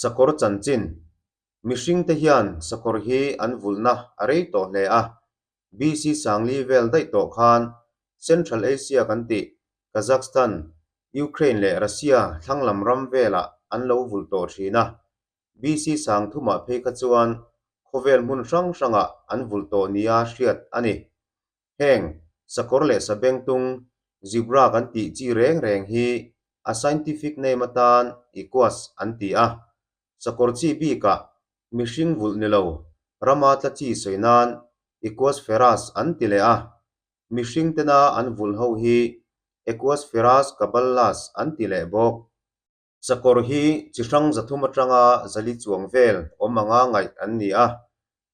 Sakawr chanchin, Mihringte hian sakawr hi an vulhna a rei tawh hle a, BC Sangli vel daih tawh khan Central Asia kan tih Kazakhstan, Ukraine leh Russia thlanglam ram velah an lo vulh tawh thin a, BC Sangthumah phei kha chuan khawvel hmun hrang hrangah an vulh tawh nia hriat a ni. Heng sakawr leh sabengtung, zebra kan tih chi reng reng hi a scientific name atan Equus an ti a. Sakawr chi bikah mihring vulh ni lo, rama tla chi sawi nan Equus ferus an ti leh a. Mihring tena an vulh ho hi Equus ferus caballus an ti leh bawk. Sakawr hi chi hrang 300 atanga 400 chuang vel awm anga ngaih an ni a,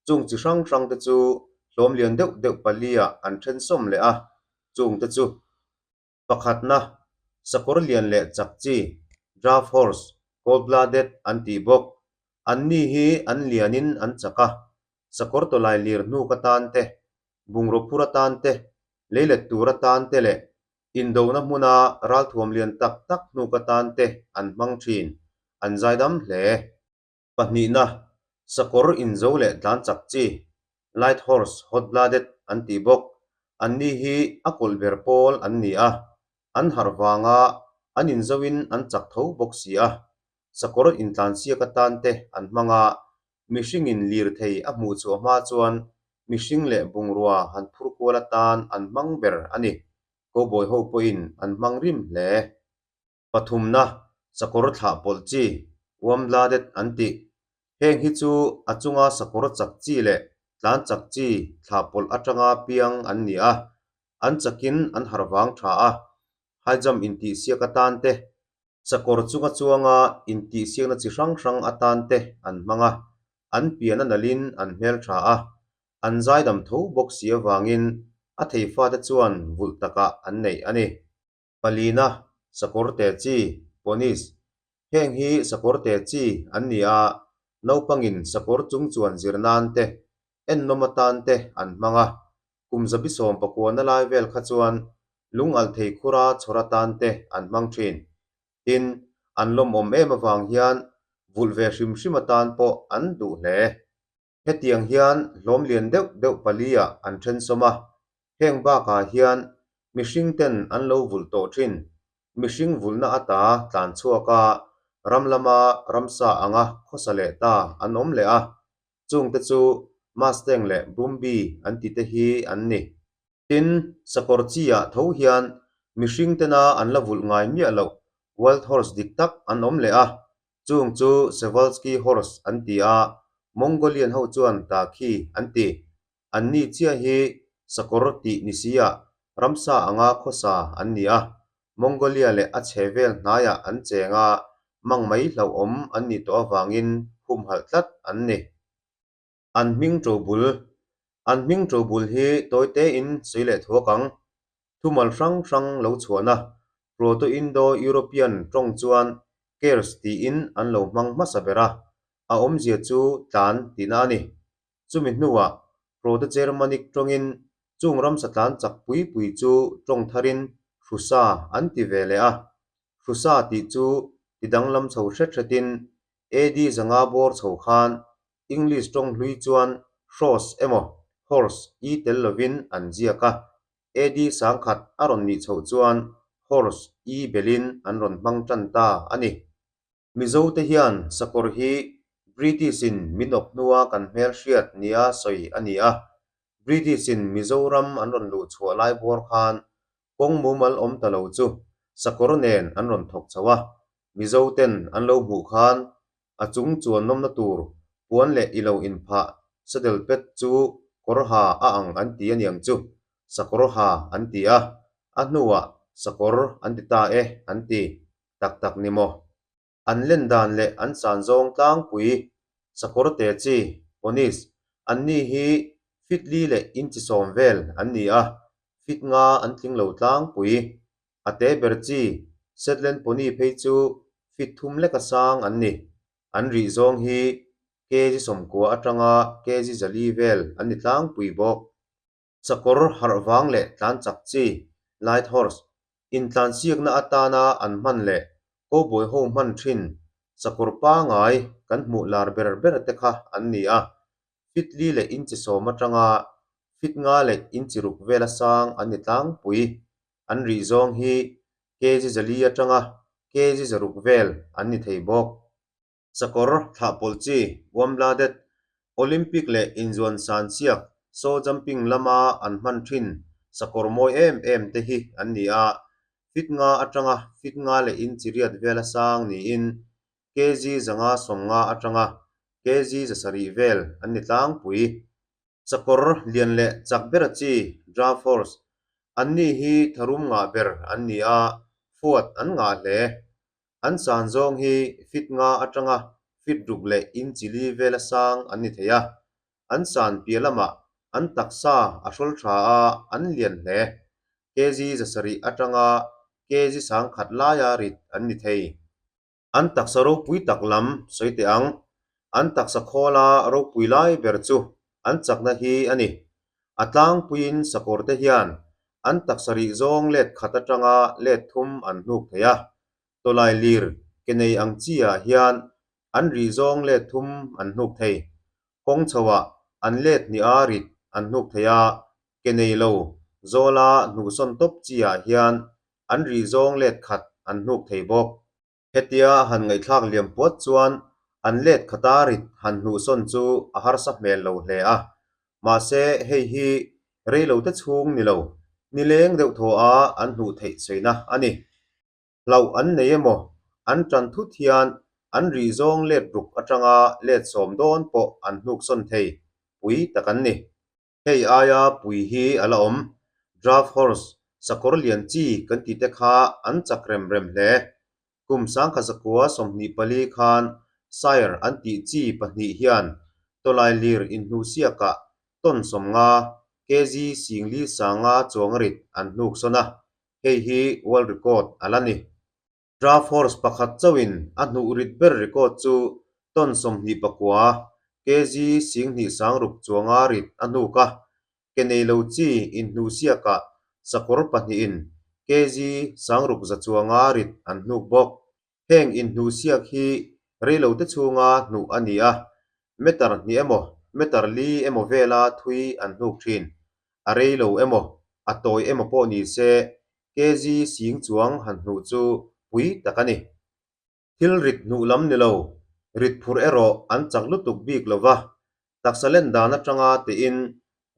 chung chi hrang hrang te chu hlawm lian deuh deuh pali-ah an then sawm leh a, chung te chu pakhatna sakawr lian leh chak chi, draft horse, cold blooded an tih bawk. Anni hi an lianin an chak a, sakawr tawlai lir hnuk atan te, bungraw phur atan te, leilet tur atan te leh Indona hmuna ralthuam lian tak tak hnuk atan te an hmang thin, an zaidam hle. Pahnihna, sakawr inzo leh tlan chak chi, light horse, hot blooded, an tih bawk. Anni hi a kawlh ber pawl an ni a, an harh vanga an inzoin an chak tho bawk si a. Sakawr intlansiak atan te an hmang a, mihringin lirthei a hmuh chhuah hma chuan mihring leh bungrua han phur kual atan an hmang ber a ni. Cowboy ho pawhin an hmang rim hle. Pathumna, sakawr thlah pawlh chi, warm blooded an tih. Heng hi chu a chunga sakawr chak chi leh tlan chak chi thlah pawlh atanga piang an ni a, an chakin an harh vang tha a, high jump intihsiak atan te, Sakawr chunga chuanga intihsiakna chi hrang hrang atan te an hmang a, an pian a nalhin an hmel tha a, an zaidam tho bawk si avangin a thei fate chuan vulh takah an neih a ni. Palina, sakawr te chi, ponies, Heng hi sakawr te chi an ni a, naupangin sakawr chung chuan zir nan te, ennawm atan te an hmang a, kum 190 lai vel kha chuan lungalh thei khura chhawr atan te an hmang thin. Tin, an lawmawm em avang hian vulh ve hrim hrim atan pawh an duh hle. Hetiang hian hlawm lian deuh deuh pali-ah an then sawm a, heng bakah hian mihring ten an lo vulh tawh thin. Mihring vulhna ata tlan chhuak a, ram lama ramsa anga khawsa leh ta an awm leh a, Chungte chu Mustang leh Brumby an tite hi an ni. Tin, sakawr chi-ah tho hian mihring tena an la vulh ngai miah loh wild horse dik tak an awm leh a, chung chu Przewalski horse an ti a, Mongolian ho chuan Takhi an ti. Anni chiah hi sakawr tih ni si-ah ramsa anga khawsa an ni a, Mongolia leh a chhe vel hnaiah an cheng a, mang mai hlauhawm an nih tawh avangin humhalh tlat an ni. An hming to bul An hming to bul hi tawi tein sawi leh thuak ang. Thumal hrang hrang lo chhuahna Proto-Indo-European tawng chuan kers tiin an lo hmang hmasa ber a, a awmzia chu tlan tihna a ni. Chumi hnuah Proto-Germanic tawngin chung ramsa tlan chak pui pui chu tawng tharin Hrusa an ti ve leh a. Hrusa tih chu ti danglam chho hret hretin AD 500 bawr chho khan English tawng hlui chuan hros emaw horse i tel lovin an ziak a. AD 1000 a rawn nih chhoh chuan horse i belin an rawn hmang tan ta a ni. Mizote hian sakawr hi British-in min awk hnua kan hmelhriat nia sawi a ni a. British-in Mizoram an rawn luh chhuah lai bawr khan kawng mumal awm ta lo chu sakawr nen an rawn thawk chho a. Mizoten an lo hmuh khan a chung chuan nawmna tur puan leh i lo inphah saddle pad chu kawr ha a ang an ti a niang chu, sakawr ha an ti a, a hnuah sakawr an ti ta e an ti. Tak tak ni maw? An len dan leh an san zawng tlangpui sakawr te chi, ponies, anni hi fit li leh inchi 10 vel an ni a, fit nga an tling lo tlangpui. A te ber chi, Shetland pony phei chu fit thum leka sang an ni. An rih zawng hi kg 90 atanga kg 400 vel an ni tlangpui bawk. Sakawr harh vang leh tlan chak chi, light horse, intlansiakna atana an hman leh cowboy ho hman thin. Sakawr pangai kan hmuh lar ber ber te kha an ni a, fit li leh inchi sawm atanga fit nga leh inchi ruk vela sang an ni tlangpui. An rih zawng hi kg zali atanga kg zaruk vel an ni thei bawk. Sakawr thlahpawlh chi, warm-blooded, Olympic leh inzuan san chiak, show jumping lama an hman thin sakawr mawi em em te hi an ni a, fit nga atanga fit nga leh inchi riat vela sang niin kg 150 atanga kg 700 vel an ni tlangpui. Sakawr lian leh chak ber chi, draft horse, anni hi tharum ngah ber an ni a, fuat an ngah hle. An san zawng hi fit nga atanga fit ruk leh inchi li vela sang an ni thei a. An san piah lamah an taksa a hrawl tha a, an lian hle. Kg 700 atanga kg 1000 laia rit an ni thei. An taksa ropui tak lam sawi teh ang. An taksa khawla ropui lai ber chu an chakna hi a ni. A tlangpuiin sakawr te hian an taksa rih zawng let khat atanga let thum an hnuk thei a. Tawlai lir ke nei ang chi ah hian an rih zawng let thum an hnuk thei. Kawng chho ah an let hnih a rit an hnuk thei a, ke nei lo zawla hnuhsawn tawp chi ah hian an rih zawng let khat an hnuk thei bawk. Hetia han ngaihthlak liam puat chuan an let khata rit han hnuhsawn chu a harsa hmel lo hle a. Mahse hei hi rei lo te chhung ni lo, nileng deuh thaw a an hnuh theih sawina a ni. Hlauh an nei emaw, an tan thut hian an rih zawng let ruk atanga let sawm dawn pawh an hnuksawn thei pui tak an ni. Hei aia pui hi a la awm. Draft horse, sakawr lian chi kan tih te kha an chak rem rem hle. Kum 1924 khan Sire an tih chi pahnih hian tawlai lir inhnuhsiakah ton 50, kg 4,500 chuang rit an hnuksawn a, hei hi world record a la ni. Draft horse pakhat chauhin a hnuh rit ber record chu ton 29, kg 2600 chuanga rit a hnuk a, ke nei lo chi inhnuhsiakah sakawr pahnihin kg 600 chuanga rit an hnuk bawk. Heng inhnuhsiak hi reilote chhunga hnuh a ni a, meter hnih emaw meter li emaw vela thui an hnuk thin. A reilo emaw a tawi emaw pawh ni se kg sing chuang han hnuh chu pui tak a ni. Thil rit hnuh lam ni lo, rit phurh erawh an chak lutuk bik lo va, taksa len dan atanga tiin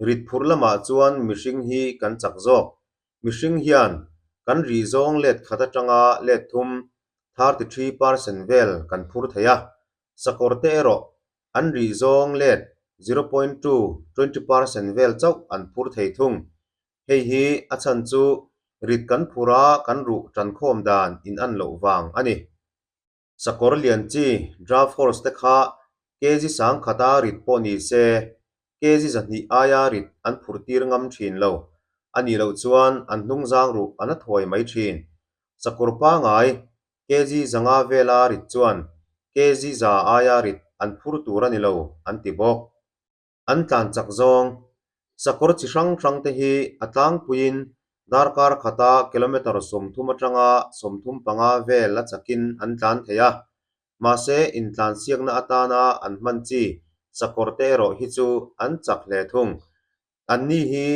rit phurh lamah chuan mihring hi kan chak zawk. Mihring hian kan rih zawng let khat atanga let thum, 33% vel kan phur thei a, sakawr te erawh an rih zawng let 0.2, 20% vel chauh an phur thei thung. Hei hi a chhan chu rit kan phur a kan ruh tankhawm dan in an loh vang a ni. Sakawr lian chi draft horse te kha kg 1000 a rit pawh ni se kg 200 aia rit an phur tir ngam thin lo. A nih loh chuan an hnungzang ruh an a thawi mai thin. Sakawr pangai kg 500 vela rit chuan kg 100 aia rit an phur tur a ni lo an ti bawk. An tlan chak zawng. Sakawr chi hrang hrang te hi a tlangpuiin darkar khata kilometer 30 atanga 35 vel a chakin an tlan thei a. Mahse, intlansiakna atana an hman chi sakawr te erawh hi chu an chak hle thung. Anni hi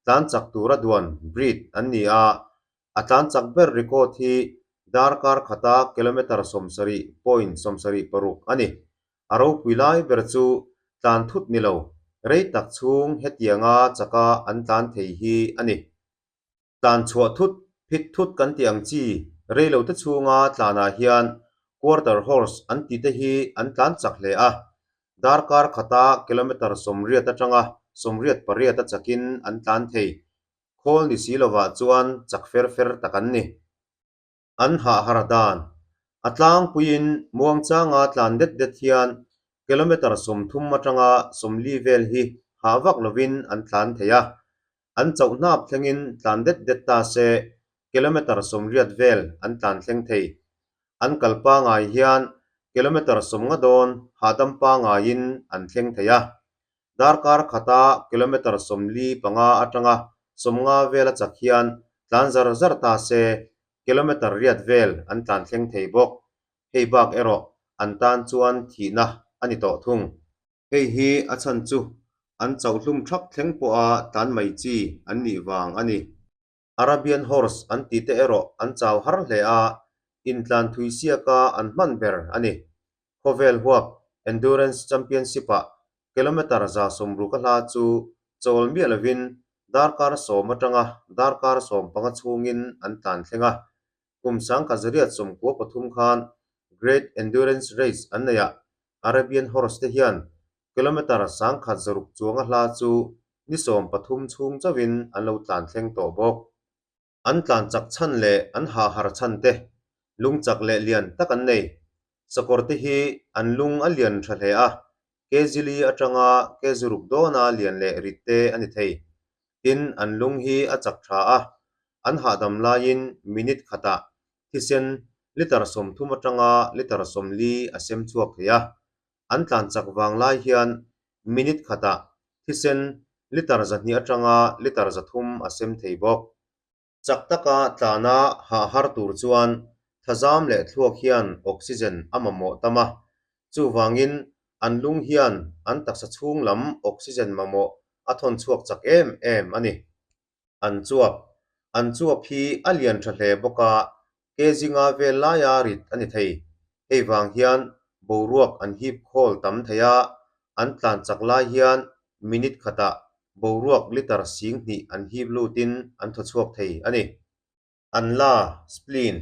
tlan chak tura duan, breed, an ni a, a tlan chak ber record hi darkar khata kilometer 70.76 a ni. A ropui lai ber chu tlan thut ni lo, rei tak chhung hetianga chaka an tlan thei hi a ni. Tlan chhuah thut, phit thut kan tih ang chi rei lo te chhunga tlanah hian quarter horse an tih te hi an tlan chak hle a, darkar khata kilometre 80 atanga 88 a chakin an tlan thei. Khawl ni si lovah chuan chak fer fer tak an ni. An hah har dan. A tlangpuiin muangchanga tlan det det hian kilometre 30 atanga 40 vel hi hah vak lovin an tlan thei a. An chauh hnap thlengin tlan det det ta se kilometre 80 vel an tlan thleng thei. An kal pangai hian kilometre 50 dawn hahdam pangaiin an thleng thei a. Darkar khata kilometre 45 atanga 50 vela chak hian tlan zar zar ta se kilometre 80 vel an tlan thleng thei bawk. Hei bak erawh an tan chuan thihna a ni tawh thung. Hei hi a chhan chu an chauhhlum thak thleng pawha tlan mai chi an nih vang a ni. Arabian horse an tih te erawh an chau har hle a, intlan thui siaka an hman ber a ni. Khawvel huap Endurance Championship-ah kilometre 160 a hla chu chawl miah lovin darkar sawm atanga darkar 15 chhungin an tlan thleng a. Kum 1993 khan Great Endurance Race an neihah Arabian horse te hian kilometre 1600 chuang a hla chu ni 13 chhung chauhin an lo tlan thleng tawh bawk. An tlan chak chhan leh an ha har chhan te, lung chak leh lian tak an nei. Sakawr te hi an lung a lian tha hle a, kg li atanga kg ruk dawna lian leh rit te a ni thei. Tin, an lung hi a chak tha a, an hahdam laiin minute khatah thisen litre 30 atanga litre 40 a sem chhuak thei a. An tlan chak vang lai hian minute khatah thisen litre 200 atanga litre 300 a sem thei bawk. Chak taka tlana hah har tur chuan thazam leh thluak hian oxygen a mamawh tam a, chuvangin an lung hian an taksa chhung lam oxygen mamawh a thawn chhuak chak em em a ni. An chuap An chuap hi a lian tha hle bawk a, kg nga vel laia rit a ni thei. Hei vang hian boruak an hip khawl tam thei a, an tlan chak lai hian minute khatah boruak litre 2000 an hip lutin an thaw chhuak thei a ni. An la, spleen,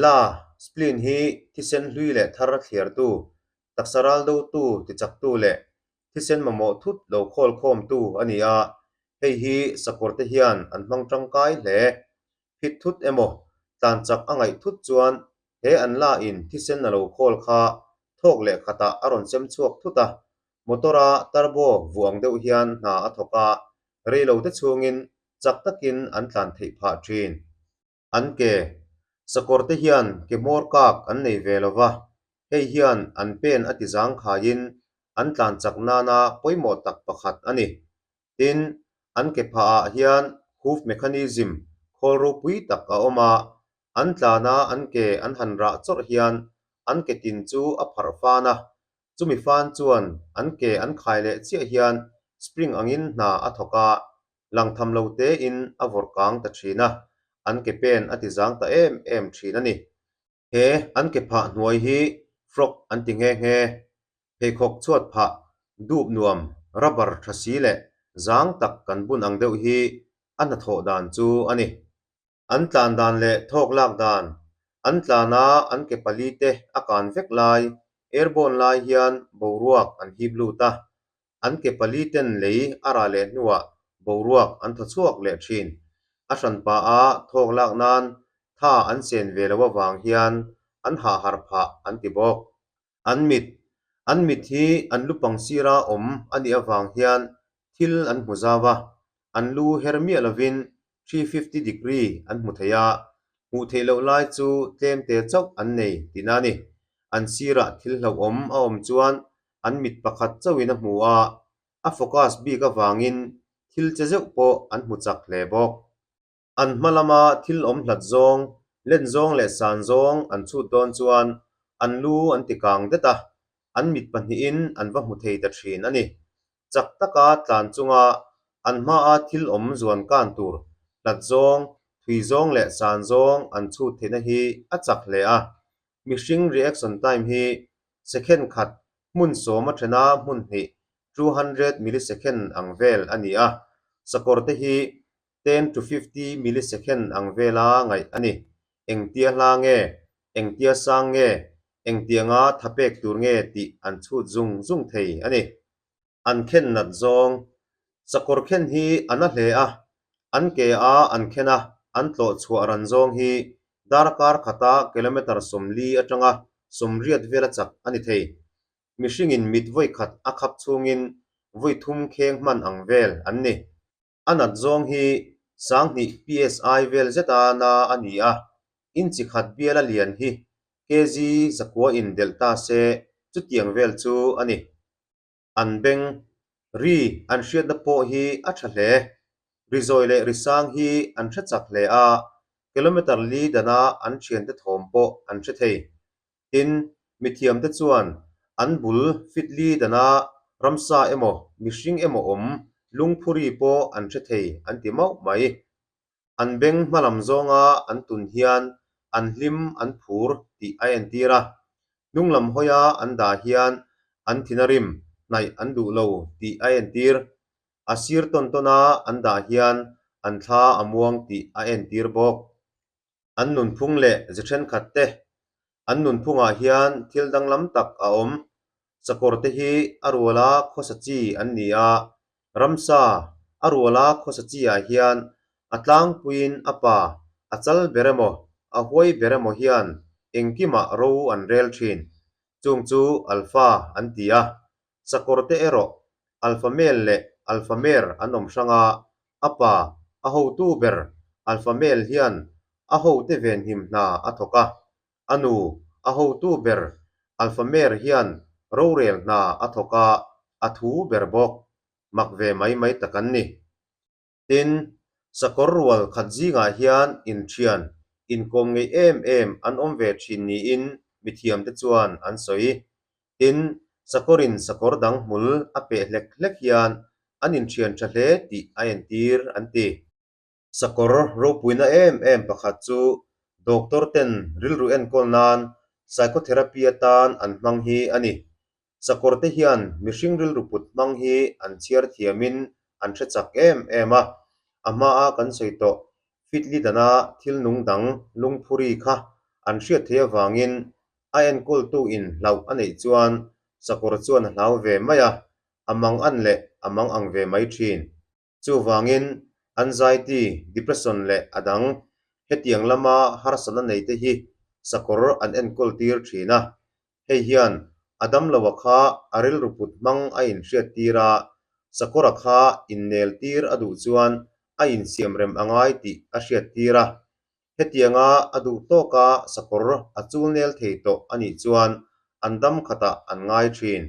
La, spleen, hi thisen hlui leh thar thliartu, taksa ral dotu, tichaktu leh thisen mamawh thut lo khawl khawmtu a ni a, hei hi sakawrte hian an hmang tangkai hle. Phit thut emaw, tlan chak a ngaih thut chuan he an la in thisen a lo khawl kha thawk leh khatah a rawn sem chhuak thut a, motor-a turbo vuah ang deuh hian hna a thawk a, rei lo te chhungin chak takin an tlan theih phah thin. An ke, sakawrte hian ke hmawr kak an nei ve lo va, hei hian an pen a ti zangkhaiin an tlan chak nana pawimawh tak pakhat a ni. Tin, an ke phahah hian hoof mechanism khawl ropui tak a awm a, an tlana an ke an han rah chawrh hian an ke tin chu a pharh fan a, chumi fan chuan an ke an khai leh chiah hian spring angin hna a thawk a, lang tham lo tein a vawrh kang ta thin a, an ke pen a ti zang ta em em thin a ni. He an ke phah hnuai hi frog an ti nghe nghe. Pheikhawk chhuat phah, dup nuam, rubber tha si leh zang tak kan bun ang deuh hi a hnathawh dan chu a ni. An tlan dan leh thawk lak dan, an tlana an ke pali te a kan vek lai, airborne lai hian boruak an hip lut a, an ke pali ten lei a rah leh hnuah boruak an thaw chhuak leh thin. A hranpa a thawk lak nan tha an chen ve lo avang hian an hah har phah an ti bawk. An mit, An mit hi an lu pang sira awm a nih avang hian thil an hmu zau a, an lu her miah lovin 350 degree an hmu thei a, hmuh theih loh lai chu tlem te chauh an nei tihna a ni. An sirah thil hlauhawm a awm chuan an mit pakhat chauhin a hmu a, a focus bik avangin thil che zeuh pawh an hmu chak hle bawk. An hma lama thil awm hlat zawng, len zawng leh san zawng an chhut dawn chuan an lu an ti kang det a, an mit pahnihin an va hmu thei ta thin a ni. Chak taka tlan chunga an hmaa thil awm zuan kan tur hlat zawng, thui zawng leh san zawng an chhut theihna hi a chak hle a. Mihring reaction time hi second khat hmun sawm a thena hmun hnih, 200 millisecond, ang vel a ni a, sakawr te hi 10 to 50 millisecond ang vela ngaih a ni. Engtia hla nge? Engtia sang nge? Engtianga tha pek tur nge tih an chhut zung zung thei a ni. An khen nat zawng. Sakawr khen hi a na hle a, an ke a an khen a, an tlawh chhuah ran zawng hi darkar khata kilometre 40 atanga 80 vela chak a ni thei. Mihringin mit vawi khat a khap chhungin vawi thum kheng hman ang vel an ni. A nat zawng hi 2000 PSI vel zeta na a ni a, inchi khat biala lian hi kg 900 in delh ta se chutiang vel chu a ni. An beng, ri an hriatna pawh hi a tha hle. Ri zawi leh ri sang hi an hre chak hle a, kilometre li dana an thiante thawm pawh an hre thei. Tin, Mithiamte chuan an bul fitli dana ramsa emaw mihring emaw awm lungphuri pawh an hre thei an ti mauh mai. An beng hmalam zawnga an tun hian an hlim an phur tih a entir a. Hnunglam hawia an dah hian an thin a rim, hnaih an duh lo tih a entir. A sir tawn tawna an dah hian an thla a muang tih a entir bawk. An nunphung leh ze thenkhat te an nunphungah hian thil danglam tak a awm. Sakawr te hi a ruala khawsa chi an ni a, ramsa a ruala khawsa chi ah hian a tlangpuiin a pa, a chal ber emaw, a huai ber emaw hian engkimah ro an rel thin. Chung chu alpha an ti a, sakawr te erawh alpha male leh alpha mare an awm hrang a, a pa, a hotu ber alpha male hian a hote venhim hna a thawk a, a nu, a hotu ber alpha mare hian rorel hna a thawk a, a thu ber bawk. Mak ve mai mai tak an ni. Tin, sakawr rual khat zingah hian inthian, inkawm ngei em em an awm ve thin niin mithiamte chuan an sawi. Tin, sakawrin sakawr dang hmul a peh hlek hlek hian an inthian tha hle tih a entir an ti. Sakawr ropuina em em pakhat chu doctor ten rilru enkawl nan psychotherapy atan an hmang hi a ni. Sakawr te hian mihring rilru put hmang hi an chhiar thiamin an hre chak em em a, a hmaa kan sawi tawh fitli dana thil nung dang lungphuri kha an hriat theih avangin a enkawltu in hlauh a neih chuan sakawr chuan a hlau ve mai a, a mang an leh a mang ang ve mai thin. Chuvangin, anxiety, depression leh a dang hetiang lama harsatna neite hi sakawr an enkawl tir thin a. Hei hian a damloa kha a rilru put hmang a inhriat tir a, sakawra kha innel tir a duh chuan a insiamrem a ngai tih a hriat tir a. Hetianga a duh tawka sakawr a chulnel thei tawh a nih chuan an dam khatah an ngai thin.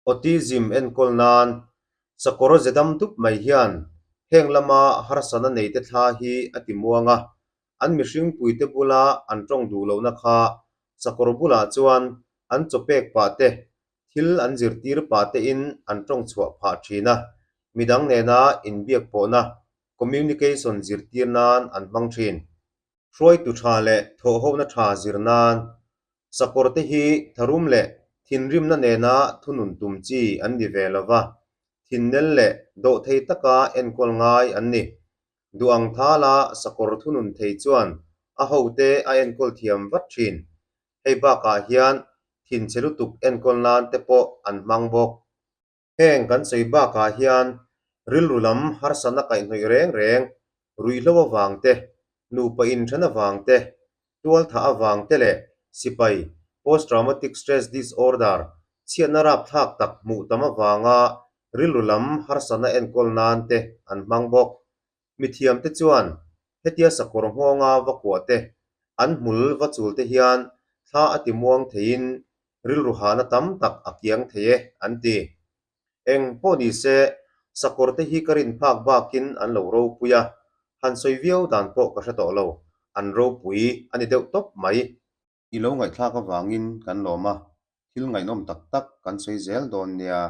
Autism enkawl nan sakawr ze dam dup mai hian heng lama harsatna neite thla hi a ti muang a, an mihring puite bula an tawng duh lohna kha sakawr bulah chuan an chaw pek pah te, thil an zirtir pah tein an tawng chhuah phah thin a, midang nena inbiak pawhna, communication, zirtir nan an hmang thin. Hruaitu tha leh thawhhona tha zir nan sakawr te hi tharum leh thinrimna nena thunun tum chi an ni ve lo va, thinnel leh dawhthei taka enkawl ngai an ni. Duh ang thala sakawr thunun thei chuan a hote a enkawl thiam vat thin. Hei bakah hian thinchhe lutuk enkawl nan te pawh an hmang bawk. Heng kan sawi bakah hian rilru lam harsatna kaihhnawih reng reng, ruihhlo avang te, nupa inthen avang te, tualthah avang te leh sipai, post traumatic stress disorder, chhiatna rapthlak tak hmuh tam avanga rilru lam harsatna enkawl nan te an hmang bawk. Mithiamte chuan hetia sakawr nghawnga va kuah te, an hmul va chul te hian thla a ti muang theiin rilru hahna tam tak a kiang thei e, an ti. Eng pawh ni se, sakawr te hi ka rin phak bakin an lo ropui a, han sawi viau dan pawh ka hre tawh lo, an ropui a ni deuh tawp mai. I lo ngaihthlak avangin kan lawm a, thil ngaihnawm tak tak kan sawi zel dawn nia.